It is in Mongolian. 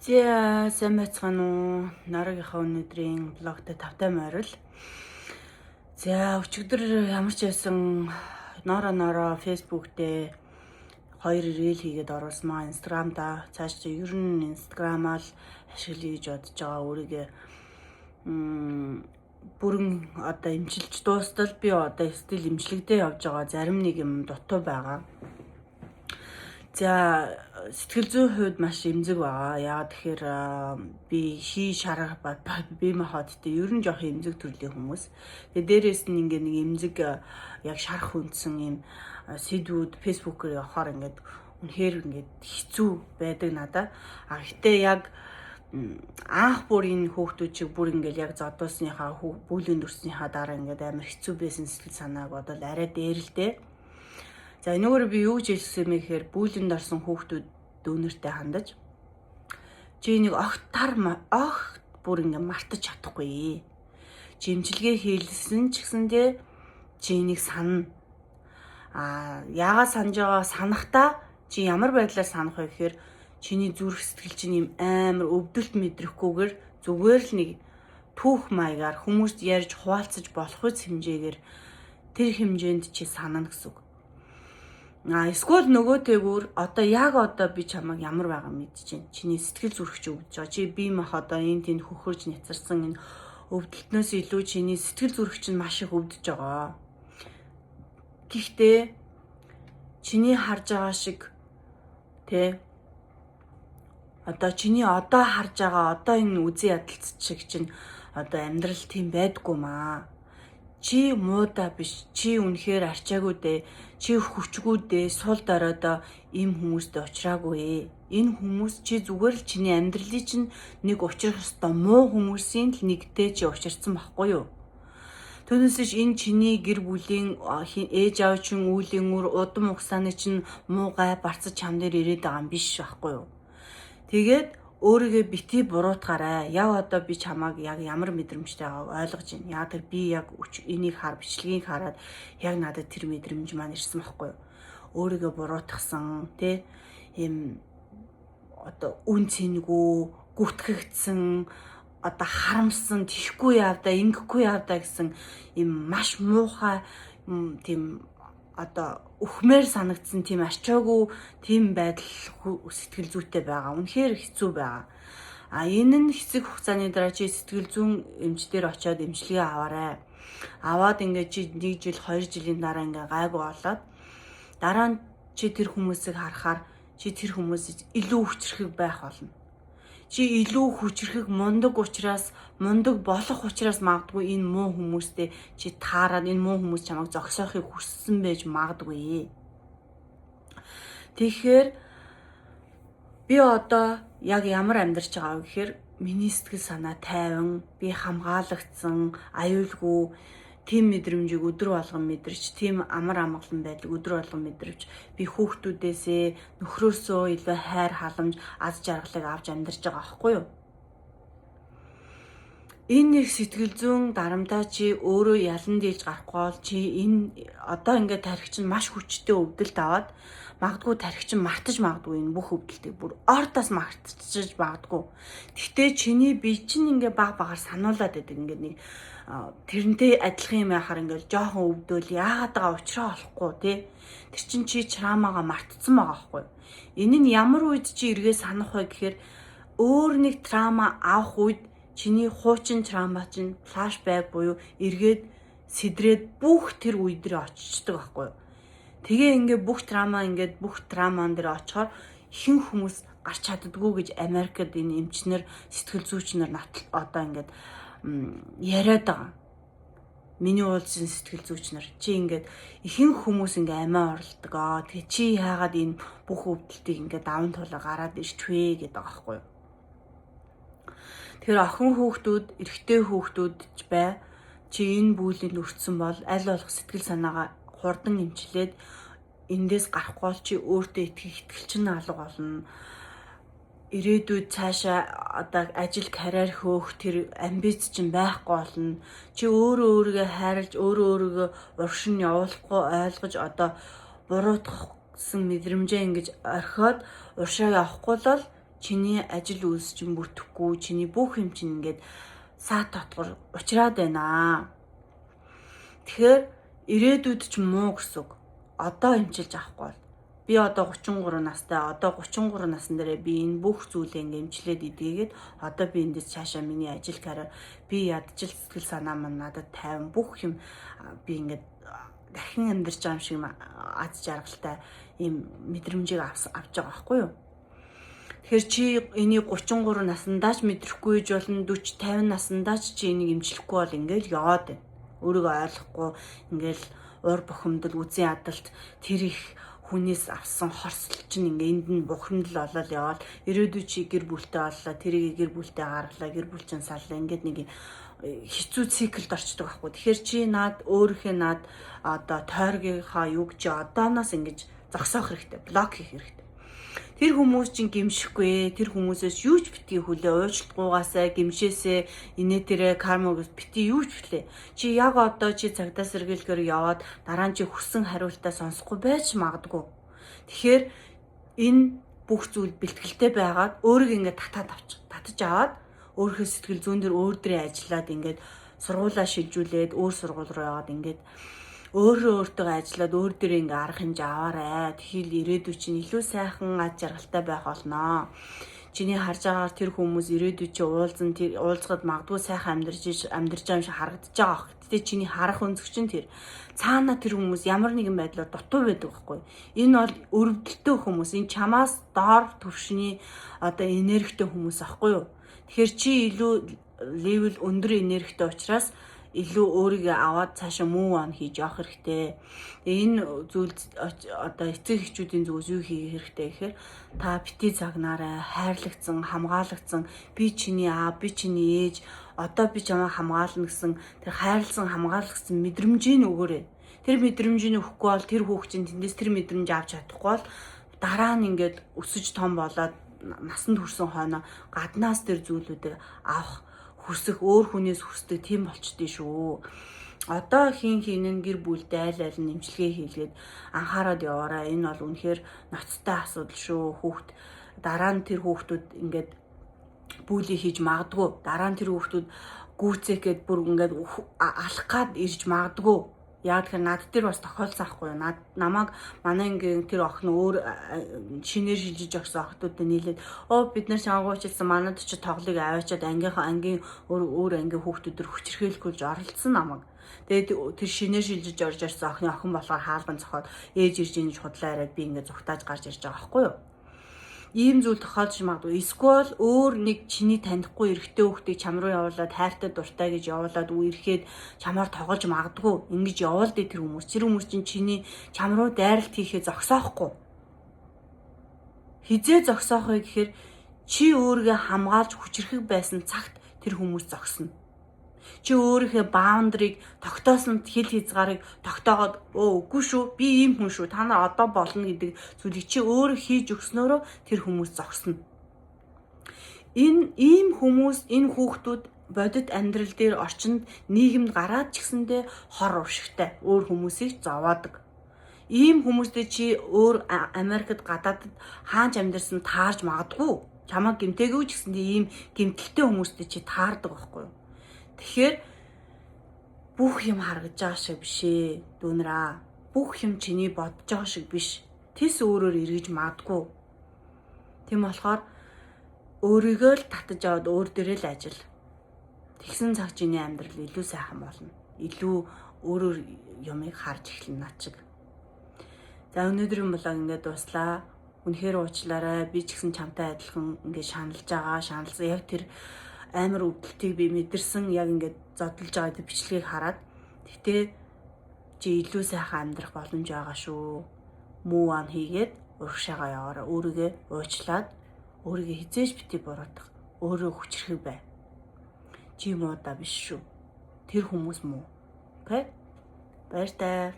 За, сайн байцгаана уу? Нарагийнхаа өнөөдрийн блогтой тавтай морил. За, өчигдөр ямар ч байсан норо норо Facebook дээр 2 reel хийгээд оруулсан маа, Instagram-да. Цааш чи ер нь Instagram-аа л ашиглая гэж бодож байгаа, өөрийгөө бүрэн одоо эмчилж дуустал би одоо still эмчилгээдээ явж байгаа, зарим нэг юм дутуу байгаа. За, сэтгэл зүйн хувьд маш эмзэг байгаа. Яагаад тэгэхээр би хий шарах бие махбодтой ер нь жоох эмзэг төрлийн хүмүүс. Тэгээ дээрээс нь ингээ нэг эмзэг яг шарах хүндсэн юм сэдвүүд Facebook-ээр явахаар ингээд үнэхээр ингээд хэцүү байдаг надаа. А гэтээ яг анх бүр энэ хүүхдүүд чиг бүр ингээл яг зодуулсныхаа, бүлээн дүрснийхаа дараа ингээд амар хэцүү байсан сэтгэл санааг бодвол арай дээр л дээ. За, энэгээр би юу гэж хэлсэн юм гэхээр бүүлэнд орсон хүүхдүүд дүүнертэй хандаж чи нэг огт тар огт бүр ингээ мартаж чадахгүй. Чи эмчилгээ хийлсэн ч гэсэндээ чи энийг санана. А яагаад санаж байгаа, санахтаа чи ямар байдлаар санах вэ гэхээр чиний зүрх сэтгэл чинь юм амар өвдөлт мэдрэхгүйгээр зүгээр л нэг түүх маягаар хүмүүст ярьж хуваалцаж болох үс хэмжээгээр, тэр хэмжээнд чи санана гэсэн үг. А эсвэл нөгөө тэгүр одоо яг одоо би чамайг ямар байгаа мэдчихээн. Чиний сэтгэл зүрх чи өвдөж байгаа. Чи бие мах одоо энэ тэнд хөхөрж няцарсан энэ өвдөлтнөөс илүү чиний сэтгэл зүрх чинь маш их өвдөж байгаа. Гэхдээ чиний харж байгаа шиг тэ одоо чиний одоо харж байгаа одоо энэ үзэн ядалц шиг чинь одоо амьдрал тийм байдгүй маа. Чи муудаа биш. Чи үнэхээр арчаагүй дээ. Чи хүчгүй дээ. Сул доройдоо ийм хүмүүстэй уучраагүй. Энэ хүмүүс чи зүгээр л чиний амьдралын чинь нэг учрах ёстой муу хүмүүсийн л нэгтэй чи учирсан байхгүй юу? Түүнээс биш энэ чиний гэр бүлийн ээж аав чинь үүлийн үр удам угсааны чинь муу гай барцаж чам дээр ирээд байгаа юм биш байхгүй юу? Тэгээд өөрийгөө бити буруутгаарай. Яг одоо би чамааг яг ямар мэдрэмжтэй байгааг ойлгож байна. Яг тэр би яг энийг хар бичлэгийг хараад яг надад тэр мэдрэмж маань ирсэн байхгүй юу? Өөрийгөө буруутгасан, тэ, ийм одоо үн цэнгүй, гүтгэгдсэн, одоо харамсан, тийхгүй явда, ингэхгүй явда гэсэн ийм маш муухай тийм одоо өхмээр санагдсан, тийм арчаагүй тийм байдал сэтгэл зүйтэй байгаа. Үнэхээр хэцүү байгаа. А энэ нь хэсэг хугацааны дараа чи сэтгэл зүйн эмч дээр очиод эмчилгээ аваарай. Аваад ингээд чи 1 жил, 2 жилийн дараа ингээд гайгүй болоод дараа нь чи тэр хүмүүсийг харахаар чи тэр хүмүүсийг илүү хүчрхэг байх болно. Чи илүү хүчрхэг мундаг учраас, мундаг болох учраас магадгүй энэ муу хүмүүстэй чи таарад энэ муу хүмүүс чамайг зогсоохыг хүссэн байж магадгүй. Тэгэхээр би одоо яг ямар амьдарч байгаа вэ гэхээр миний сэтгэл санаа тайван, би хамгаалагдсан, аюулгүй тийм мэдрэмжийг өдөр болгон мэдэрч, тийм амар амгалан байдлыг өдөр болгон мэдэрч, би хүүхдүүдээсээ, нөхрөөсөө илүү хайр халамж, аз жаргалыг авч амьдарч байгаа байхгүй юу? Энэ нэг сэтгэл зүйн дарамтаа чи өөрөө ялан дийлж гарахгүй бол чи энэ одоо ингээд тархи чинь маш хүчтэй өвдөлт аваад магадгүй тархи чинь мартаж магадгүй, энэ бүх өвдөлтийг бүр ортоос мартчих магадгүй. Гэхдээ чиний бие чинь ингээ баг багаар сануулад байдаг, ингээд нэг тэрнтэй адилхан юм яхаар ингээл жоохон өвдөөл яагаад байгаа учраа олохгүй тий. Тэр чинь чи trauma-гаа мартцсан байгаа байхгүй. Энэ нь ямар үед чи эргээ санах вэ гэхээр өөр нэг trauma авах үед чиний хуучин trauma чинь flashback буюу эргээд сэдрээд бүх тэр үе дээр очичдаг байхгүй юу. Тэгээ ингээ бүх trauma, ингээд бүх trauma-н дээр очихоор ихэнх хүмүүс гарч чаддаггүй гэж Америкт энэ эмчнэр, сэтгэл зүйчнэр одоо ингээд яриад байгаа. Миний уулзсан сэтгэл зүйч нар чи ингээд ихэнх хүмүүс ингээ амиа орлдог аа. Тэгээ чи яагаад энэ бүх өвдөлтийг ингээ даван туулаа гараад ирчвэ гэдэг байгаа байхгүй юу? Тэгэхээр охин хүүхдүүд, эрэгтэй хүүхдүүд ч бай, чи энэ бүлэнд өртсөн бол аль болох сэтгэл санаагаа хурдан эмчлээд эндээс гарахгүй бол чи өөртөө итгэх итгэл чинь алга болно. Ирээдүйд цаашаа одоо ажил, карьер хөөх тэр амбиц чинь байхгүй болно. Чи өөрөө өөрийгөө хайрлаж, өөрөө өөрийгөө урагш нь явуулахгүй ойлгож, одоо буруутгасан мэдрэмжээ ингэж орхиод уршаа явахгүй бол Чиний ажил үйлс чинь бүртгэхгүй, чиний бүх юм чинь ингээд саа татвар учраад байна. Тэгэхээр ирээдүйд ч муу гэсэн үг. Одоо эмчилж авахгүй бол би одоо 33 настай, одоо 33 насн дээрээ би энэ бүх зүйлээ ингээ эмчлээд идгээгээд одоо би эндээс цаашаа миний ажил карьер, би ядчил сэтгэл санаа маань надад 50, бүх юм би ингээд дахин амьдарч байгаа юм шиг аз жаргалтай ийм мэдрэмжийг авч байгаа байхгүй юу? Тэгэхээр чи энийг 33 насандаа ч мэдрэхгүй ч болно, 40 50 насандаа ч чи энийг эмчлэхгүй бол ингээл яваад байна. Өөрийгөө ойлгохгүй ингээл уур бухимдал, үзэн ядалт, тэр их хүнээс авсан хорсол чинь ингээ энд нь бухимдал болоод яваал, ирээдүй чи гэр бүлтэй боллоо, тэрийг гэр бүлтэй гаргалаа, гэр бүл чинь саллаа, ингээд нэг хэцүү циклд орчдөг байхгүй. Тэгэхээр чи наад өөрийнхөө наад одоо тойргийнхаа юг чи одооноос ингэж зогсоох хэрэгтэй, блок хийх хэрэгтэй. Тэр хүмүүс чинь гимшихгүй, тэр хүмүүсээс юу ч битгий хүлээ, уучлалтгүйгаасаа, гимшээсээ, инээ тэрэ карма гэж битгий юу ч хүлээ. Чи яг одоо чи цагдаа сэргийлэхээр яваад дараа нь чи хүссэн хариултаа сонсохгүй байж магадгүй. Тэгэхээр энэ бүх зүйл бэлтгэлтэй байгаад өөрийгөө ингээд татаад авчих. Татаж аваад өөрийнхөө сэтгэл зүйн дээр өөр дөрөө ажиллаад ингээд сургуулаа шилжүүлээд өөр сургууль руу яваад ингээд өөрөө өөртөө ажиллаад өөр дөрөө ингээ арга хэмжээ аваарэ. Тэгэхэл ирээдүй чинь илүү сайхан ад жаргалтай байх болноо. Чиний харж байгаагаар тэр хүмүүс ирээдүй чи уулзан, тэр уулзахад магадгүй сайхан амьдарч амьдарч байгаа юм шиг харагдаж байгаа ах. Гэтэ чиний харах өнцөг чинь тэр. Цаана тэр хүмүүс ямар нэгэн байдлаар дутуу байдаг байхгүй. Энэ бол өрөвдөлтөө хүмүүс. Энэ чамаас доор төвшний одоо энергитэй хүмүүс аахгүй юу? Тэгэхээр чи илүү level өндөр энергитэй учраас илүү өөрийгөө аваад цаашаа move on хийж явах хэрэгтэй. Тэгээ энэ зүйл одоо эцэг эхчүүдийн зүгээс юу хийх хэрэгтэй гэхээр та бити загнаарай, хайрлагдсан, хамгаалагдсан, би чиний аав, би чиний ээж, одоо би чамайг хамгаална гэсэн тэр хайрлсан, хамгаалагдсан мэдрэмжийг өгөөрэй. Тэр мэдрэмжийг өгөхгүй бол тэр хүүхд чинь тэндээс тэр мэдрэмж авч чадахгүй бол дараа нь ингээд өсөж том болоод насанд хүрсэн хойно гаднаас тэр зүйлүүдийг авах хүсэх, өөр хүнээс хүсдэг тийм болчдээ шүү. Одоо хин хин нь гэр бүлдээ аль аль нь нэмчилгээ хийлгээд анхаарад яваарай. Энэ бол үнэхээр ноцтой асуудал шүү. Хүүхд дараа нь тэр хүүхдүүд ингээд bully хийж магадгүй. Дараа нь тэр хүүхдүүд гүүцэх гээд бүр ингээд алах гад ирж магадгүй. Яг тэгэхээр над дээр бас тохиолдсон ахгүй юу? Над намайг манай ангийн тэр охин өөр шинээр шилжиж өгсөн охтуудад нийлээд оо бид нар чамаагүй уучлсан, манад чи тоглыг аваачаад ангийнхаа ангийн өөр өөр ангийн хүүхдүүд төр хүчирхийлэхгүй гэж оролцсон намайг. Тэгээд тэр шинээр шилжиж орж ирсэн охины охин болохоор хаалган цохоод ээж ирж ийн худлаа яриад би ингээд зүгтааж гарч ирж байгаа байхгүй юу? Ийм зүйл тохиолдож магадгүй. Эсвэл өөр нэг чиний танихгүй эрэгтэй хүүхдийг чам руу явуулаад хайртай дуртай гэж явуулаад үерхэд чамаар тоглож магадгүй. Ингэж явуулдээ тэр хүмүүс. Тэр хүмүүс чинь чиний чам руу дайралт хийхээ зогсоохгүй. Хизээ зогсоох вэ гэхээр чи өөрийгөө хамгаалж хүчрхэг байсан цагт тэр хүмүүс зогсно. Чи өөрийнхөө boundary-г тогтоосон, хил хязгаарыг тогтоогоод өө үгүй шүү, би ийм хүн шүү, та нар одоо болно гэдэг зүйлийг чи өөрөө хийж өгснөөрөө тэр хүмүүс зогсно. Энэ ийм хүмүүс, энэ хүүхдүүд бодит амьдрал дээр, орчинд, нийгэмд гараад ч гэсэндээ хор уршигтай, өөр хүмүүсийг зовоодог. Ийм хүмүүстэй чи өөр Америкт, гадаадд хаанч амьдарсан таарж магадгүй. Чамайг гэмтээгүй ч гэсэндээ ийм гэмтэлтэй хүмүүстэй чи таардаг байхгүй юу? Тэгэхээр бүх юм харагдаж байгаа шиг биш ээ. Дүүнраа. Бүх юм чиний бодож байгаа шиг биш. Тэс өөрөөр эргэж магадгүй. Тийм болохоор өөрийгөө л татаж аваад өөр дээрээ л ажил. Тэгсэн цаг чиний амьдрал илүү сайхан болно. Илүү өөрөөр юмыг харж эхэлнэ над шиг. За, өнөөдрийн блог ингээд дууслаа. Үнэхээр уучлаарай. Би ч гэсэн чамтай адилхан ингээд шаналж байгаа. Шаналсан, яг тэр амар өвдөлтийг би мэдэрсэн, яг ингээд зодолж байгаа тэр бичлэгийг хараад. Гэтэ чи илүү сайхан амьдрах боломж байгаа шүү. Move on хийгээд урагшаага яваарай. Өөрийгөө уучлаад, өөрийгөө хизээж бити буруутгах. Өөрөө хүчрхэг бай. Чи муудаа биш шүү. Тэр хүмүүс муу. Okay? Баяртай.